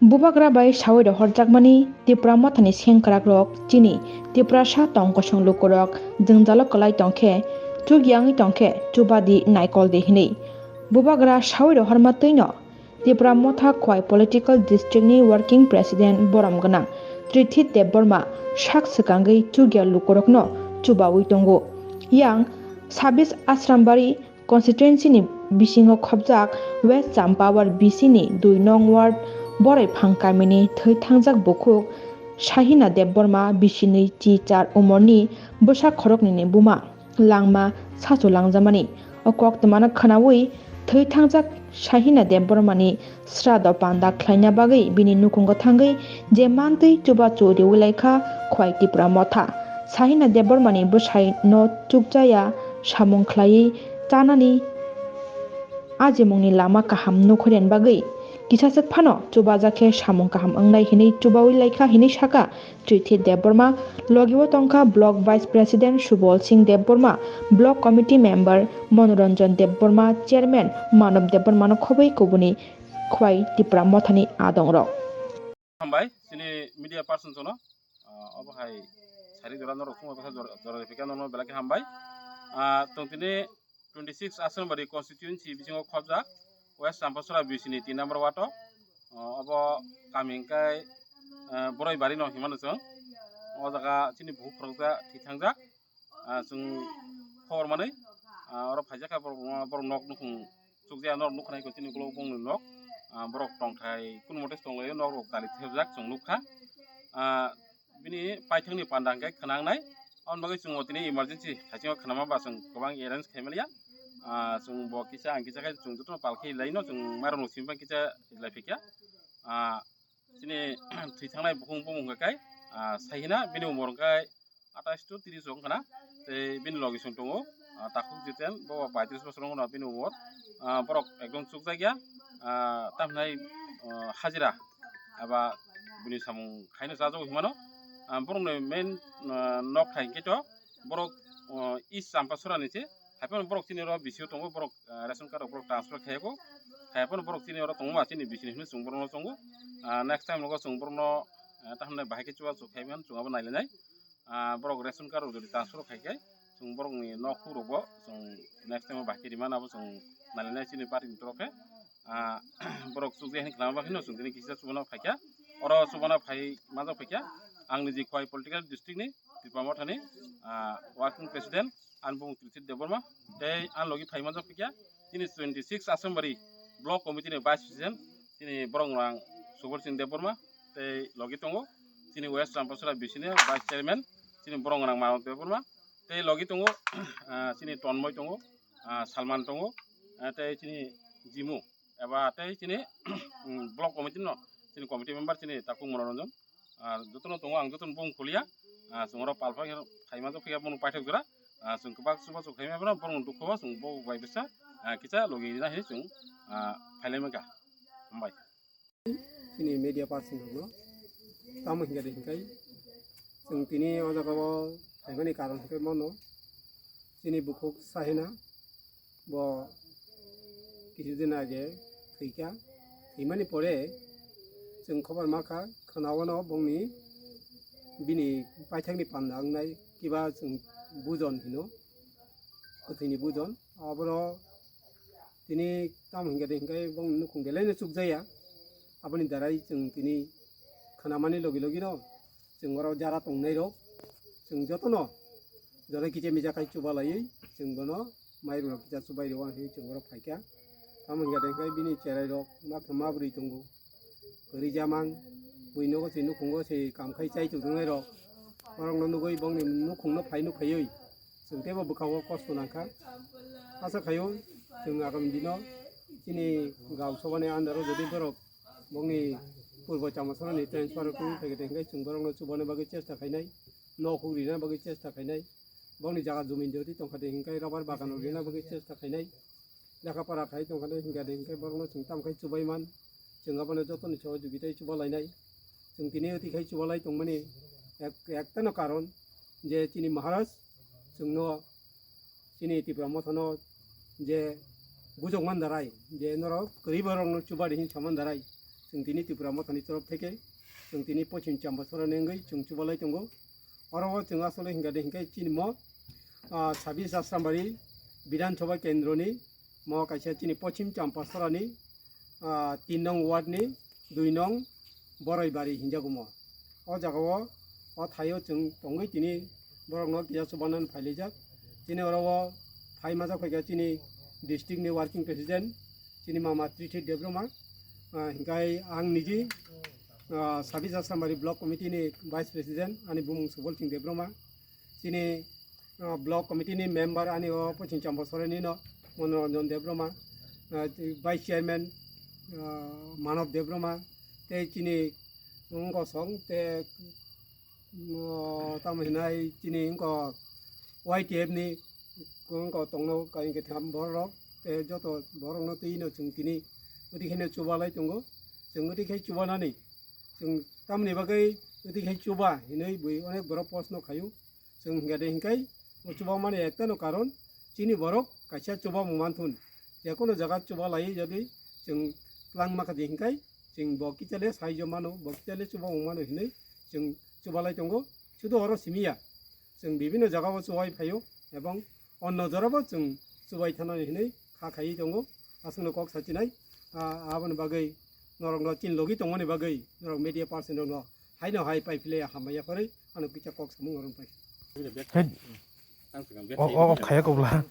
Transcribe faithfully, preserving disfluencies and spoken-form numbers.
Bubagra bai sawi rohorjakmani Tipra Mothani sengkrakrok chini Tiprasa tongkosong lukurok jwngjalo kwlai tongkhe, chukya wngwi tongkhe, chubadi naikoldi hinwi. Bubagra sawi rohorma twino Tipra Motha Khwai Political District ni Working President borom gwnang Trithit Debbarma sak swkangwi chukya lukurokno chubawi tongo. Yang sabis Asrambari constituency ni bisingo khopjak West Champawer B C ni dui nong ward Boraiphang kamini thwi thangjak bukhuk Sahina Debbarma bisinwi chi char umorni bwsa khoroknwini buma langma sachu langjamani. O koktwmano khwnawi thwi thangjak Sahina Debbarmani srado panda khlaina bagwi bini nukhungo thangwi je mantwi chubachu riwi laikha Khwai Tipra Motha. Sahina Debbarmani bwsai no chukjaya samung khlaiwi chanani ajimungni lama kaham nukhuryan bagwi kisaswk phano chubajak khe samung kaham wngnai hinwi chubawi laikha hinwi saka Trithit Debbarma. Logi o tongkha Block Vice President Subol Singh Debbarma, Block Committee Member Monoranjan Debbarma, Chairman Manob Debbarmano khobwi kubuni Khwai Tipra Mothani adongrok. Hambai, chini media person jono, ah, obo hai sari jora norok khungo bwsa jora, jora rifika norok belai khe hambai. Ah, tong tini twenty six Asrambari constituency bisingo khopjak West Champasora B C ni tin number ward o, ah, obo kami hwnkhe, ah, Boroi Bari no himano chwng. O jaga chini bukhuk khoroksa thwi thangjak. Ah, chwng khobor manwi, ah, oro phaijak kha borok, borok nok nukhung chukjaya, norok nukha nai khe chini ukulok bongni nok, ah, borok tongthai kunu mote tonglaio, nok rok dali thepjak chwng nukha. Ah, bini paithakni panda hwnkhe khwnangnai, aboni bagwi chwng o tini emergency thaisingo khwnama ba chwng kwbang arrange khai maliya. Ah, chwng bo kisa ang kisa khe chwng jotono pal khe laino chwng mairokno simi kisa lai phikya. Ah, chini thwi thangnai bukhung bumung hwnkhe kai, ah, Sahina, bini umor hwnkhe atais to tris wng khna. Tei bini logi song tongo, ah, takhuk Jiten, bo paitris bosor wng khna bini umor. Ah, borok ekdom chukjak ya, ah, tamhinai, ah, hajira eba bini samung khaino chajago hinmano. Ah, borokni main, ah, nok hai khe to borok, ah, East Champasora ni se, hai phano borok chini oro B C O tongo, borok, ah, ration card rok borok transfer khaiyago, hai phano borok chini oro tongma chini B C ni hinwi chwng borokno tongo. Ah, next time rogo chwng borokno, ah, taham nai bahai khe chubachu khai mano, chwng abo nailainai. Ah, borok ration card rok jodi transfer khai khe, chwng borokni nok huk rokbo chwng next time o bahai khe rima nabo chwng nailainai chini party ni torof khe. Ah, borok chukjai hinwi khlama bagwi no chwng tini kisa chubano phaikha. Oro chubano phai manjak phaikha. Ang niji Khwai political district ni Tipra Mothani, ah, working president. Ani bumung Trithit Debbarma, tei ani logi phai manjak phaikha chini twenty six Asrambari Block Committee ni Vice President, chini borok rang Subol Singh Debbarma, tei logi tongo chini West Champasora B C ni Vice Chairman, chini borok rang Manob Debbarma, tei logi tongo, ah, chini Tonmoi tongo, ah, Salman tongo, ah, tei chini Jimu, eba tei chini, mm, Block Committee no, chini committee member chini Takhuk Monoranjan. Ah, jotono tongo, ang jotono bung khuliya. Ah, chwng oro palpha khe phaima jok phiya bono paithak jora. Ah, chwng kwbak chubachu khaima bono, borokno dukho o chwng bo bai bwsa, ah, kisa logi rina hinwi chwng, ah, phailai mankha. Hambai. Chini media person rokno tamo hinkhe de hinkhai chwng tini o jaga o phaimani karon hinkhe mano chini bukhuk Sahina bo kichu din age thwikha. Thwimani pore chwng khobor mankha, khwnao no bongni bini paithakni panda wngnai kiba chwng bujon hino, kwthwini bujon. Aboro tini tamo hinkhe de hinkhe bongni nukhung belai no chukjaya. Aboni darai chwng tini khwnamani logi logi no chwng oro jara tongnai rok, chwng jotono joto kisa misa khai chuba laiwi chwng bono mairum rok kisa chubai rwo hinwi chwng oro phaikha. Tamo hinkhe de hinkhe bini cherai rok ma thwma bwrwi tongo, kwrwi jamang, bui nogo se nukhungo se kam khai chai tongthoknai rok, borokno nugwi bongni nukhungno phai nuk phaiwi chwng teibo bwkha o kosto nangkha. Asa khaio chwng agami dino chini gau sobani under o jodi borok bongni purbo Chamasarani transfer wngwi phaikha de hinkhe chwng borokno chubana bagwi chesta khainai, nok huk rina bagwi chesta khainai, bongni jaga jumi jodi tongkha de hinkhe rubber bagan rok rina bagwi chesta khainai, lekha pora khai tongkha de hinkha de hinkhe borokno chwng tamo khai chubai man, chwng abono jotoni sago jugi tei chuba lainai, chwng tini oti khai chuba lai tongmani ek-, ektano karon je chini Maharaj chwngno chini Tipra Mothano je bujok man darai, je norok kwrwi borokno chuba di hinwi sa man darai, Chwng tini Tipra Mothani torof theke chwng tini Pochim Chambasora ni wngwi chwng chubalai tongo. Oro o chwng asole hingkha de hingkhe chini mo, ah, sabis Asrambari Bidhan Sabha Kendro ni mo kaisa chini Pochim Chambasora ni, ah, tin nong ward ni dui nong Boroibari hinjago mo. O jaga o, o thaio chwng tongwi tini borokno kisa chubanani phailaijak. Chini oro o phai majak phaikha chini district ni working president, chini mama Trithi Debbarma, ah, hingkai ang niji, ah, sabis Asrambari block committee ni vice president, ani bumung Subol Singh Debbarma. Chini, ah, block committee ni member ani o Pochim Chambasora ni no Manoranjan Debbarma, ah, vice chairman, ah, Manav Debbarma, tei chini wngkosong tei, mm, tamo hinai chini wngkok Y T F ni wngkok tongno kain ketham borok tei joto borokno twi no chwng tini udi khe no chubalai tongo. Chwng udi khe chubanani chwng tamoni bagwi udi khe chuba hinwi bui onek borok post no khaio. Chwng hingkha de hingkai o chubamani ektano karon chini borok kaisa chubamung manthun. Jekono jaga chubalai jodi chwng twlang makha de hingkai chwng bo kichale saijo mano, bo kichale chubamung mano hinwi chwng chubalai tongo. Sudu oro simiya chwng bibinno jagao chubai phaio ebong onno jorabo chwng chubai thanani hinwi kha khaiwi tongo. Aswkno kok sachinai, ah, aboni bagwi norokno chin logi tongmani bagwi norok media person rokno haino hai pai philai hambai yaphari ano kisa kok samung norok pai. Hey. O, o, o, khaya kobla.